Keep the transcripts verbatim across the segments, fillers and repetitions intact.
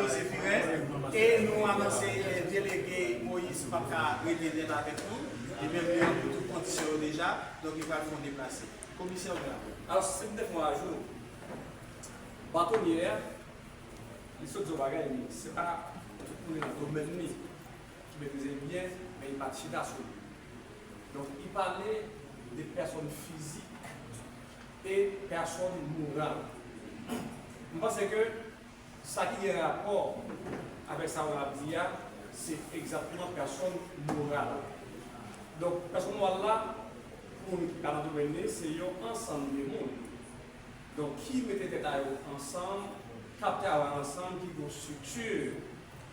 Zéphirens, e nou anonse, eh, delege Moïse p ap ka rete nèt avèk nou, li menm li ranpli tout kondisyon yo deja, donk li pral fè yon deplase. Komisè, ou gen lapawòl. Alò, si se pou te fè yon ajou, batonye a, li sot di yon bagay, li, se pa tout moun nan domèn li ki metrize l byen, men li pa t chita sou li. Donk, li pale de pèsòn fizik e pèsòn moral. M panse ke sa ki gen rapò avèk sa w ap di a, se egzakteman pèsòn moral la. Donk, pèsòn moral la, pou moun ki pa nan domèn li, se yon ansanm de moun. Donk, ki mete tèt a yo ansanm, k ap travay ansanm, ki gen yon estrikti,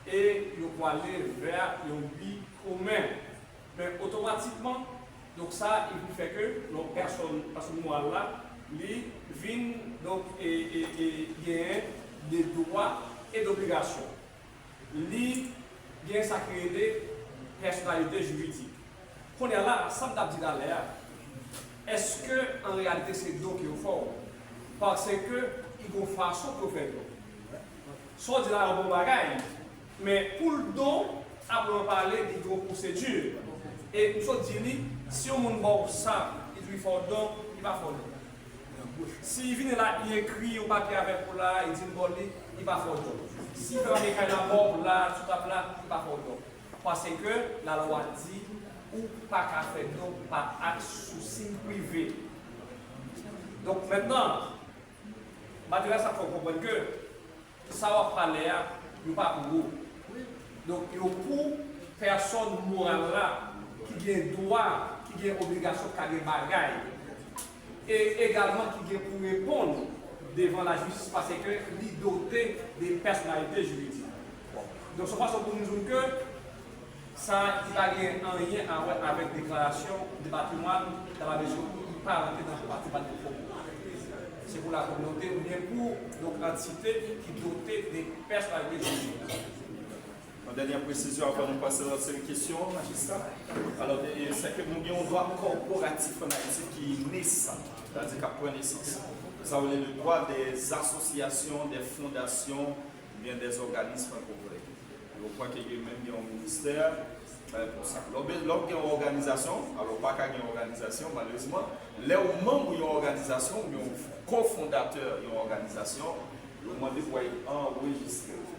e yo pwale vè yon bi komen. Men otomatikman, donk sa, li vin fè ke yon pèsòn, pèsòn moral la, li vin, donk, e, e, e, genyen de dwa e dobligasyon. Li gen sa ki rele pèsonalite jiridik. Kounye a la, sa m t ap di talè a, èske an reyalite se don ke yo fè w? Paske li gen yon fason pou yo fè don. Sa w di la, yon bon bagay, men pou l don, apre w pale, li gen yon pwosedi. E m sot di li, si yon moun ba w sa, li di w li fè w don, li pa fè w don. Si li vini la, li ekri yon papye avèk ou la, li di m ba w li, li pa fè w don. Si li fè papye kay la ba w la, sou tab la, li pa fè w don. Paske lalwa di ou pa ka fè don pa ak sou siy prive. Donk, mentnan, Matye a sa fè w konprann ke sa w ap pale a, yo pa pou ou. Donk, yo pou pèsòn moral la ki gen dwa, ki gen obligasyon, ki ka gen bagay. E egalman ki gen pou reponn devan lajistis paske li dote de pèsonalite jiridik. Donk, se yon fason pou nou di w ke sa, li pa gen anyen a wè avèk deklarasyon de patrimwàn, dan la mezi ou li pa rantre nan patrimwàn de fon. Se pou lakominote oubyen pou, donk, antite ki dote de pèsonalite jiridik. Yon dènye presizyon avan nou pase lòt seri kesyon, majistra. Alò, e, se ke nou gen yon dwa kòporatif ann Ayiti ki nesan, sètadi k ap pran nesans. Sa vle di dwa dè asosyasyon, dè fondasyon, oubyen dè òganis frankofòn. Yo kwè ke yo menm gen yon ministè, e, pou sa. Lè w be-, lè w gen yon òganizasyon, alò, w pa ka gen yon òganizasyon, malerezman, lè w manm yon òganizasyon, oubyen w kofondatè yon òganizasyon, yo mande pou w al anrejistre w.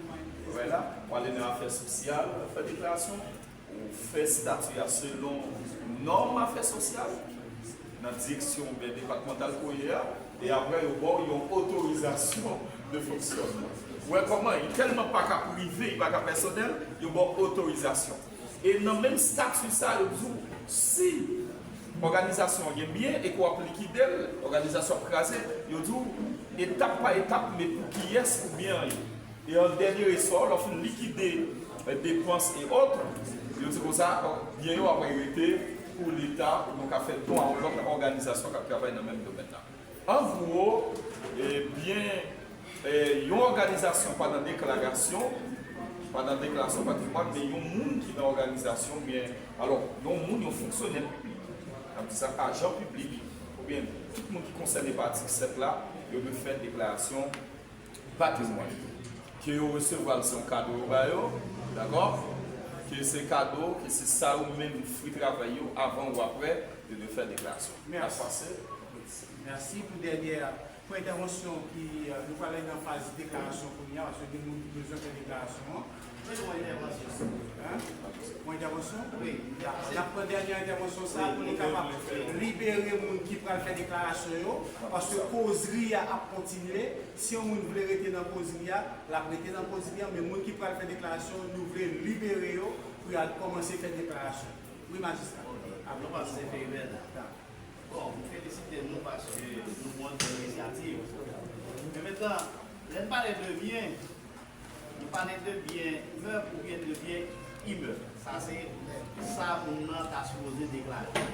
Ou wè la, w ale nan afè sosyal, fè deklarasyon, ou fè estati a selon nòm afè sosyal, nan direksyon oubyen depatmantal ke w ye a, e apre yo ba w yon otorizasyon de fonksyònman. Ou wè kòman, li tèlman pa ka prive, li pa ka pèsonèl, yo ba w otorizasyon. E nan menm estati sa, yo di w, si òganizasyon an gen byen e ke w ap likide l, òganizasyon ap kraze, yo di w, etap pa etap, men pou kiyès pou byen an ye. E an dènye resò, lè w fin likide, e, depans e òt, yo di konsa, byen yo ap rete pou Leta, pou nou ka fè don a yon lòt òganizasyon k ap travay nan menm domèn nan. An gwo, e, byen, e, yon òganizasyon pa nan deklarasyon, pa nan deklarasyon patrimwàn, men yon moun ki nan òganizasyon, byen, alò, yon moun, yon fonksyonè piblik, n ap di sa, ajan piblik, oubyen tout moun ki konsène pa atik sèt la, yo dwe fè deklarasyon patrimwàn. Ke yo resevwa l, se yon kado yo ba yo, dakò? Ke se kado, ke se sa yo menm, fwi travay yo, avan ou apre, yo dwe fè deklarasyon. Mèsi. Mèsi pou dènyè, pou entèvansyon ki, e, nou pral nan faz deklarasyon kounye a, paske gen moun ki bezwen fè deklarasyon an. Mwen gen yon entèvansyon. Hein? Yon entèvansyon? Wi. N ap pran dènyè entèvansyon sa a pou nou kapab libere moun ki pral fè deklarasyon yo, paske kozri a ap kontinye. Si yon moun vle rete nan kozri a, l ap rete nan kozri a, men moun ki pral fè deklarasyon, nou vle libere yo pou y al kòmanse fè deklarasyon. Wi, majistra. Ok. Nou panse se fè imè la. Bon, m felisite nou paske nou pran yon bèl inisyativ. Men mentnan, lè n pale de byen, nou pale de byen imèb oubyen de byen imèb. Sa se sa moun nan ta sipoze deklare.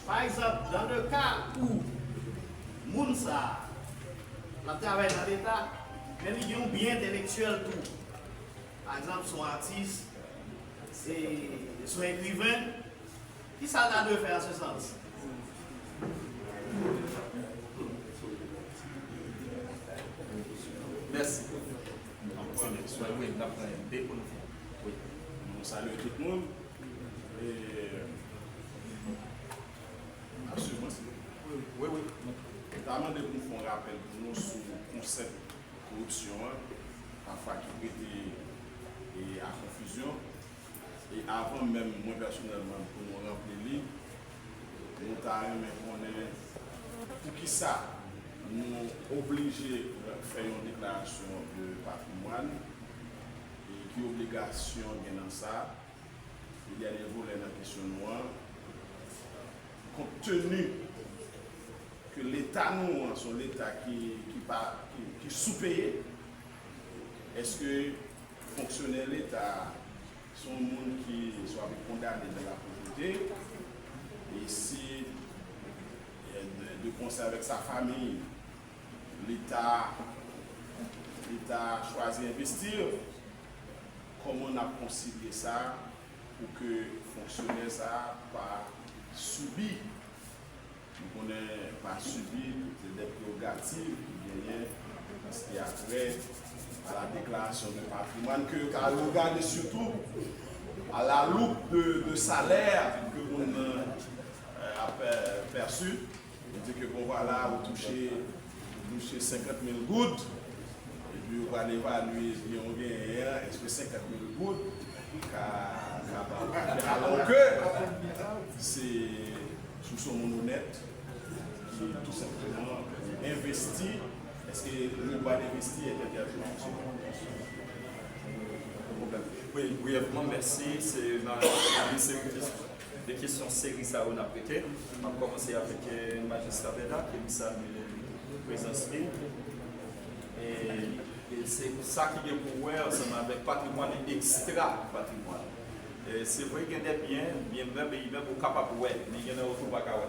Pa egzanp, dans le cas où moun sa a, l ap travay nan Leta, men li gen yon byen entèlektyèl tou. Pa egzanp, se yon atis, se, se yon ekriven, kisa l ta dwe fè an se sans? Mèsi. Wi, wi, n ap pran de pou nou fè. Wi. Nou salye tout moun. E, asirans, wi, wi, wi. M ta mande pou n fè yon rapèl pou nou sou konsèp koripsyon an, pafwa ki prete e, a konfizyon. E avan menm mwen pèsonèlman pou nou ranpli li, nou ta renmen konnen poukisa nou oblije fè yon deklarasyon de patrimwàn, e ki obligasyon gen nan sa. E dènye volè nan kesyon nou an, kont teni ke Leta nou an se yon Leta ki, ki pa, ki, ki soupeye, èske fonksyonè Leta a se yon moun ki swa kondane nan lapovreté, e si, e, de, de konsè avèk sa fanmi, Leta, Leta chwazi envesti, kòman n ap konsilye sa pou ke fonksyonè sa pa sibi Nou konnen pa sibi, se dè prerogativ ki genyen an se ki a trè a la deklarasyon de patrimwàn ke yo ka regade sitou a la loup de, de salè ke moun nan, euh, ap, euh, pèsi. Yo di ke bon vwala, ou touche, ou touche senkant mil goud, epi yo pral evalye byen ou genyen an, èske senkant mil goud ka, ka ba ou. Alò ke se, si w se yon moun onèt, ki tou senpleman envesti, èske le droit d'investir est interdit? Wi, briyèvman, mèsi. Se nan, nan seri de kesyon seri sa yo n ap rete. M ap kòmanse avèk, eh, Majistra Bèda, ke m salye prezans li. E, e se sa ki gen pou wè ansanm avèk patrimwàn e ekstra patrimwàn. E se vre gen de byen, byen mèb e imèb ou kapab wè, men gen nan yo tou ou pa ka wè.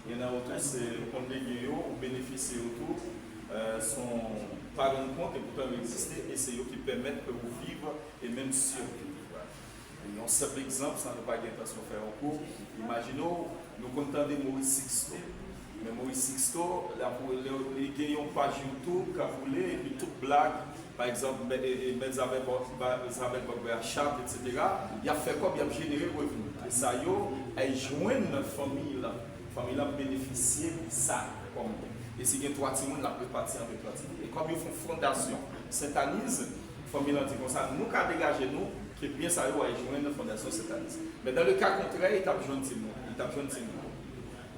Gen nan yo tou se ou konn lege yo, ou benefisye yo tou, eh, san w pa rann kont, e poutan yo egziste, e se yo ki pèmèt ke ou viv e menm siviv. Yon senp egzanp, san nou pa gen entansyon fè yon kou, imajine w, nou konn tande Maurice Sixto. Men Maurice Sixto, la pou, li, li gen yon paj YouTube k ap woule, epi tout blag, pa egzanp, Mè-, e, e, Mèt Zabèl Bò-, ba-, Zabèl Bòkbè a Chat, etsetera, y ap fè kòb, y ap jenere revni. E sa yo, ay jwenn nan fanmi lan. Fanmi lan ap benefisye sa kòm byen. E si gen twa timoun, l ap repati antre twa timoun. E kòm yo fè yon fondasyon Sentaniz, fanmi lan di konsa, nou ka degaje nou, ke byen sa yo ay jwenn nan fondasyon Sentaniz. Men dan le ka kontrè, li t ap jwenn timoun, li t ap jwenn timoun.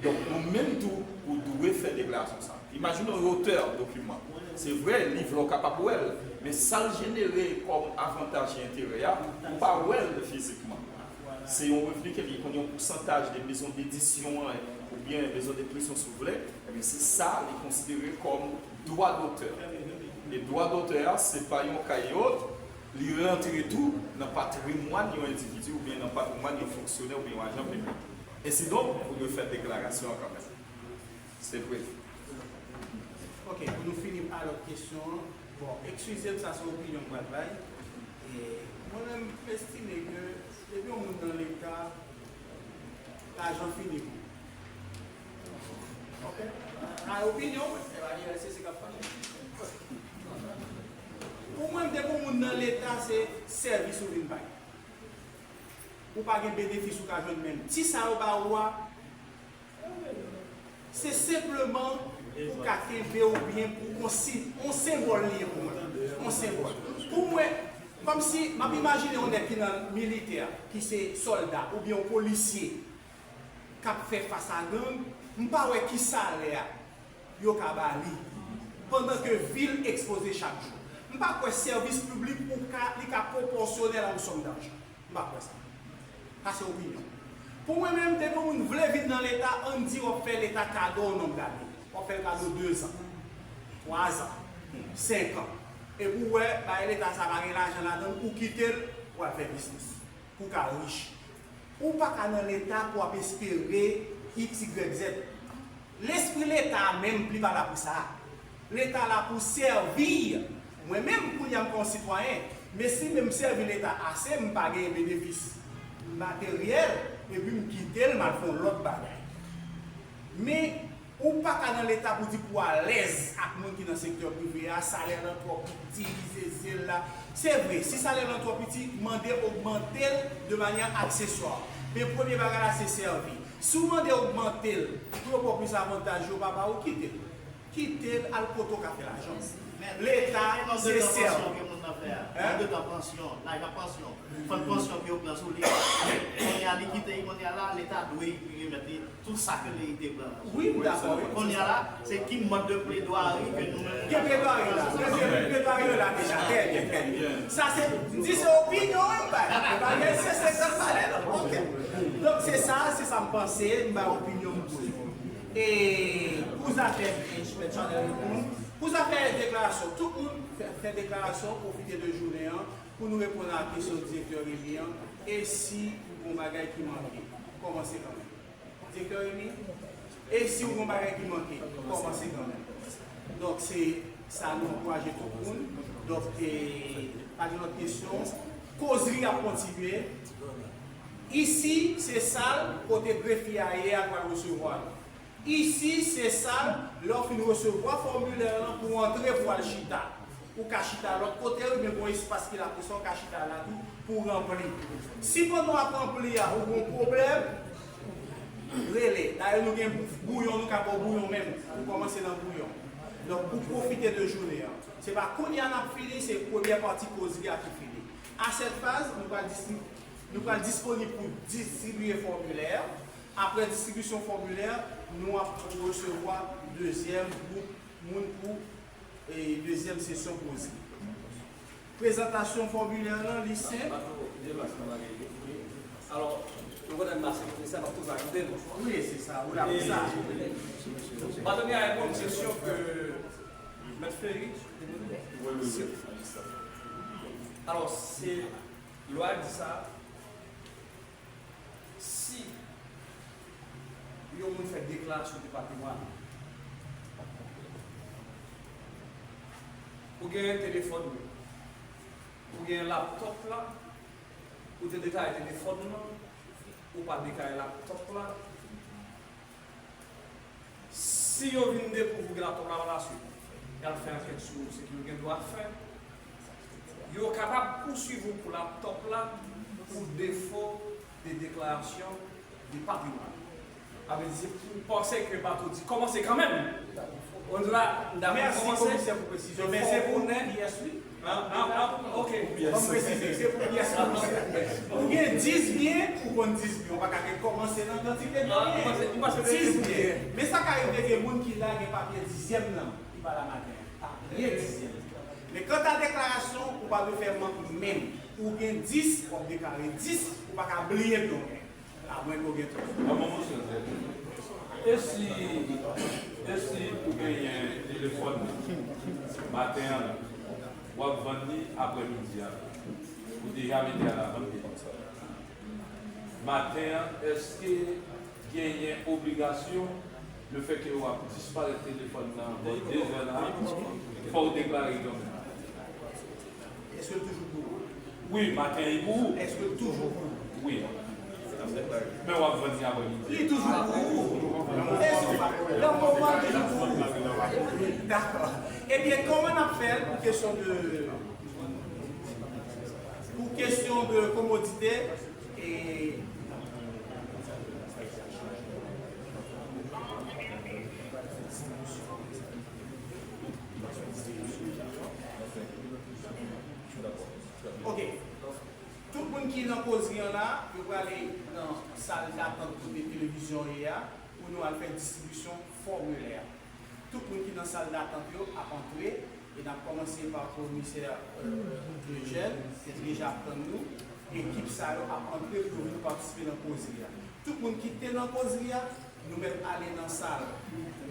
Donk, nou menm tou, ou dwe fè deklarasyon sa. Imajine w otè dokiman. Se vre, liv la ou kapab wè l, men sa l jenere kòm avantaj e enterè a, ou pa wè l fizikman. Se yon revni ke li konn yon pousantaj de mezon dedisyon an, oubyen mezon de presyon si w vle, ebyen se sa li konsidere kòm dwa dotè. E dwa dotè a, se pa yon kayot, li rantre tou nan patrimwàn yon endividi oubyen nan patrimwàn yon fonksyonè oubyen yon ajan piblik. Ensidonk, ou dwe fè deklarasyon an kanmenm. Se vre. Ok, pou nou fini a lòt kesyon an. Bon, eskize m, sa se opinyon m pral bay. E mwen menm, m estime ke depi yon moun nan Leta, lajan fini pou ou. Ok? A opinyon mwen, se pa L C C k ap pale. Pou mwen, depi yon moun nan Leta, se sèvis ou vin bay. Ou pa gen benefis ou ka jwenn menm. Ti sa yo ba ou a, se senpleman pou ka kenbe w byen, pou yon si-, yon senbòl li ye pou mwen. Yon senbòl. Pou mwen, kòmsi, m ap imajine yon nèg ki nan militè, ki se sòlda, oubyen yon polisye, k ap fè fas a gang, m pa wè ki salè a yo ka ba li, pandan ke vi l ekspoze chak jou. M pa kwè sèvis piblik ou ka, li ka pwopòsyonèl a yon sòm dajan. M pa kwè sa. Sa se opinyon. Pou mwen menm, depi yon moun vle vin nan Leta, ann di w ap fè Leta kado yon nonb dane. W ap fè l kado dezan, twazan, senkan. Epi w wè, bagay Leta sa pa gen lajan ladan l, ou kite l, w al fè biznis. Pou w ka rich. Ou pa ka nan Leta pou w ap espere X, Y, Z. Lespri Leta a menm li pa la pou sa. Leta la pou sèvi mwen menm, kounye a m pa yon sitwayen, men si menm m sèvi Leta ase, m pa genyen benefis materyèl, epi m kite l, m al fè yon lòt bagay. Men, ou pa ka nan Leta pou di pou w alèz ak moun ki nan sektè prive a, salè lan twò piti, li zeze l la, Se vre, si salè w lan twò piti, mande ogmante l de manyè akseswa. Men premye bagay la, se sèvi. Si w mande ogmante l pou yo ba w plis avantaj, yo pa ba ou, kite l. Kite l al kote w ka fè lajan. Leta, se sèvi. Hein? Fòk pansyon, lajan pansyon. Fòk pansyon ke yo pran sou li. Kounye a li kite, kounye a la, Leta dwe remèt li tout sa ke li te pran. Wi, m dakò, wi. Kounye a la, se ki mòd de pledwari ke nou menm. Gen pledwari la. Gen pledwari la deja. Trè byen, trè byen. Sa se, m di se opinyon, wi, m bay. M pa gen se, se sa m pale, non. Ok. Donk, se sa, se sa m panse, m bay opinyon m pou nou. E pou zafè, eh, Mèt Chanèl reponn, pou zafè deklarasyon, tout moun fè, fè deklarasyon, pwofite de jounen an pou nou reponn a kesyon direktè Remy an. E si yon bagay ki manke, kòmanse kanmenm. Direktè Remy, e si yon bagay ki manke, kòmanse kanmenm. Donk, se sa nou ankouraje tout moun. Donk, e, pa gen lòt kesyon. Kozri ap kontinye. Isi, se sal kote grefye a ye a pral resevwa nou. Isi, se sal, lè w fin resevwa fòmilè lan pou w antre pou w al chita. Ou ka chita lòt kote, wi, men gon espas ki la pou sa, ou ka chita la tou pou w ranpli. Si pandan w ap ranpli a, ou gon pwoblèm, rele. Dayè, nou gen bouyon, nou ka ba w bouyon menm. Nou kòmanse nan bouyon. Donk, pou pwofite de jounen an. Se pa kounye a n ap fini, se premyè pati kozri a ki fini. A sèt faz, nou pral distrib-, nou pral disponib pou distribiye fòmilè. Apre distribisyon fòmilè, nou ap resevwa dezyèm gwoup moun pou, e, dezyèm sesyon kozri. Prezantasyon fòmilè lan, li senp. Alò, nou konnen mache komisè, n ap toujou ajoute nou. Wi, se sa, ou la pou sa. Patnè a reponn kesyon ke Mèt Ferry te poze. Alò, se lwa di sa, si yon moun fè deklarasyon de patrimwàn, ou genyen telefòn ou, ou genyen laptòp la, ou te deklare telefòn nan, ou pa deklare laptòp la, si yo vin dekouvri laptòp la pa laswit, y al fè ankèt sou ou, se ke yo gen dwa fè, yo kapab pouswiv ou pou laptòp la pou defo de deklarasyon de patrimwàn. Sa vle di, se pou panse ke bato di kòmanse kanmenm. On di la, n dakò kòmanse, komisè, pou presizyon, men se pou pyès, wi. Ah, ah, ah, ok. Fò m presize, se pou pyès komisè. Ou gen dis byen, ou konn dis byen. Ou pa ka gen kòmanse nan kantite byen. Dis byen. Men sa ka rive gen moun ki la gen papye dizyèm nan, ki pa la maten an. Papye dizyèm. Men kanta deklarasyon, ou pa dwe fè mank menm. Ou gen dis, w ap deklare dis, ou pa ka bliye byen. A mwen ke w gen twòp. Bon, bon, monchè. E si, e si ou genyen telefòn nan, maten an, w ap vann li aprèmidi a, ou deja mete a lavann li konsa. Maten an, èske genyen obligasyon, lefètke w ap disparèt telefòn nan bò de zè la, fò w deklare kanmenm? Èske l toujou pou ou? Wi, maten li pou ou. Èske l toujou pou ou? Wi. Men w ap vann li aprèmidi. Li toujou pou ou. Èske nan moman l toujou pou ou? Dakò. Ebyen, kòman n ap fè l pou kesyon de, pou kesyon de komodite e Ok. Tout moun ki nan kozri an la, yo prale nan sal datant kote televizyon ye a pou nou al fè distribisyon fòmilè a. Tout moun ki nan sal datant yo ap antre e n ap kòmanse pa komisè, euh, Eugène, ki deja ap tann nou. Ekip sa yo ap antre pou yo vin patisipe nan kozri a. Tout moun ki te nan kozri a, nou mèt ale nan sal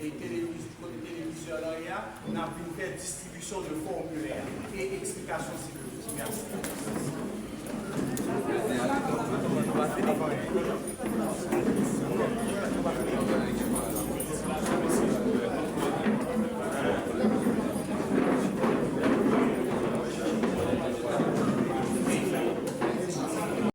e televiz-, kote televizyon an ye a, n ap vin fè distribisyon de fòmilè e eksplikasyon sivil. Mèsi.